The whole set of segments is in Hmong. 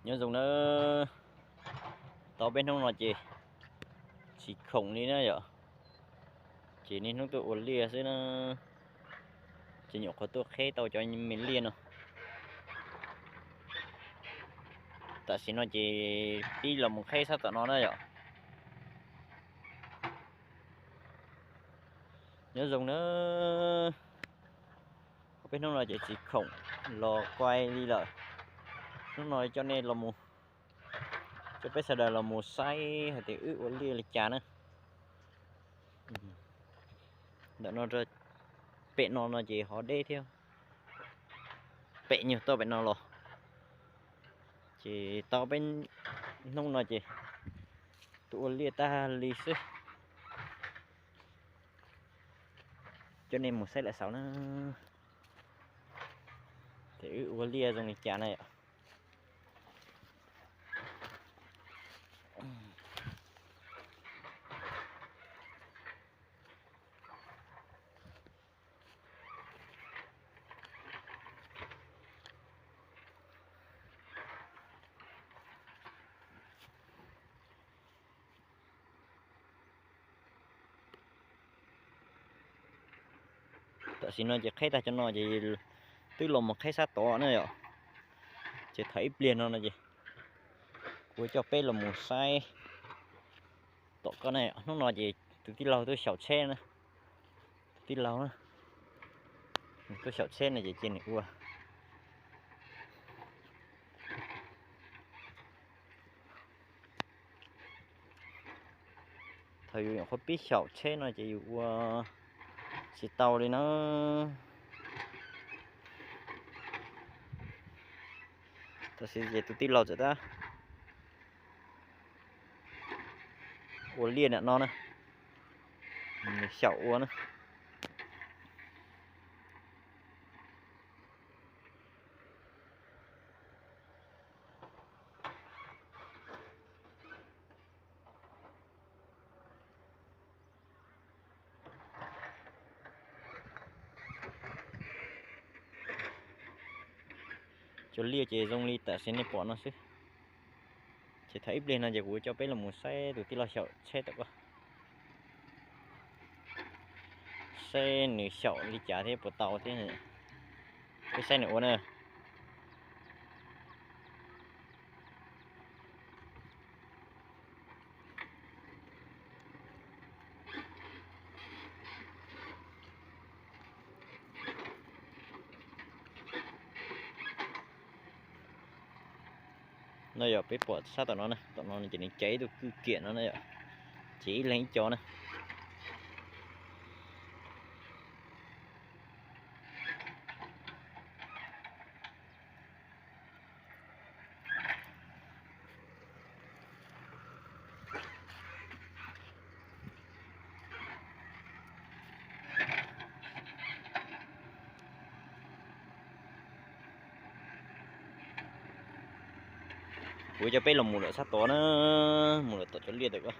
Nyob zoo nawb, tau peb hnub no ces tsis khoom li na yom, ces niaj hnub tuaj ua liaj xwb na, ces nyuam qhuav tuaj qheb tau cov me liaj no. Tam sim no ces pib los mus qheb sab tom no na yom. Nyob zoo nawb, peb hnub no ces tsis khoom los kuaj li lawm. Hnub no coj nej los, coj peb sawv daws los mus saib hais tias wb ua liaj li cas na. Ntawm no, pem no no ces hov deb thiab, pem nyuag toj pem no los. Ces tau peb hnub no ces tuaj ua liaj tag li xwb. Coj nej mus saib lawm saud na, ces wb ua liaj zoo li cas na yom. Tam sim no ces qheb tag cov no ces twb los mus qheb sab tod na yom. Ces thaum ib pliag no no ces kuv coj peb los mus saib tom ko na. Hnub no ces tus tij laug tuaj xyaum tsheb na, tus tij laug na, nws tuaj xyaum tsheb no ces cia nws ua. Thaum yus nyuam qhuav pib xyaum tsheb no ces yus ua tsis tau li na. Tab sis ces tus tij laug txawm tab ua liaj ntawm no na, nws xyaum ua na. Cov liaj ces zoo li tam sim nej pom no xwb. Ces thaum ib pliag no ces kuv coj peb los mus saib tus tij laug xyaum tsheb tom ko, saib nws xyaum li cas thiab puas tau thiab. Peb saib nws ua na. No yog peb pom sab tom no na, tom no ces nws cev ib tug kwj kiam no na yom, cev ib leeg ib co na. Kuv coj peb los mus lawm sab tod na, mus lawm tom cov liaj tawm ko.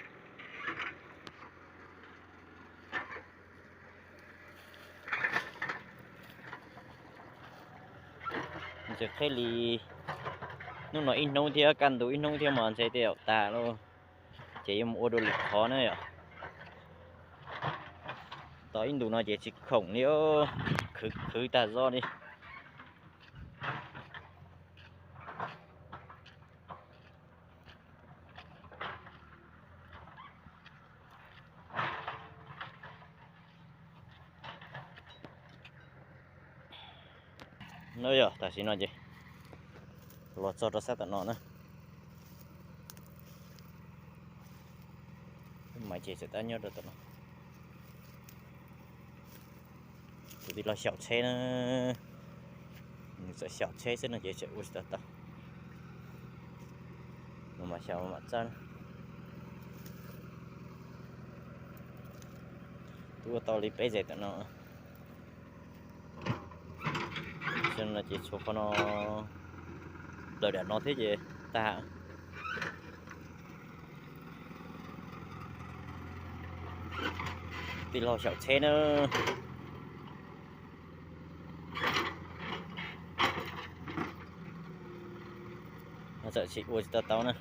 Ntshe qheb li hnub no ib hnub thiab kaj ntug ib hnub thiab mas ntshe tej zaum tag lauj. Ces yuav mus ua dua lwm qhov na yom. Tau ib ntus no ces tsis khoom li, khwv khwv tag zog li. No yog tam sim no ces los txog rau sab tom no na. Maiv Ces txawm tab nyob rau tom no. Tus tij laug xyaum tsheb na, nws txawm xyaum tsheb xwb no ces tseem ua tsis tau tau. Mas mam xyaum mam txawj na. Twb ua tau li peb zes tom no. Tam sim no ces tshuav qhov no, plaws daim no thiab ces tag. Tij laug xyaum tsheb na. txawm tsis ua tsis tau tau na.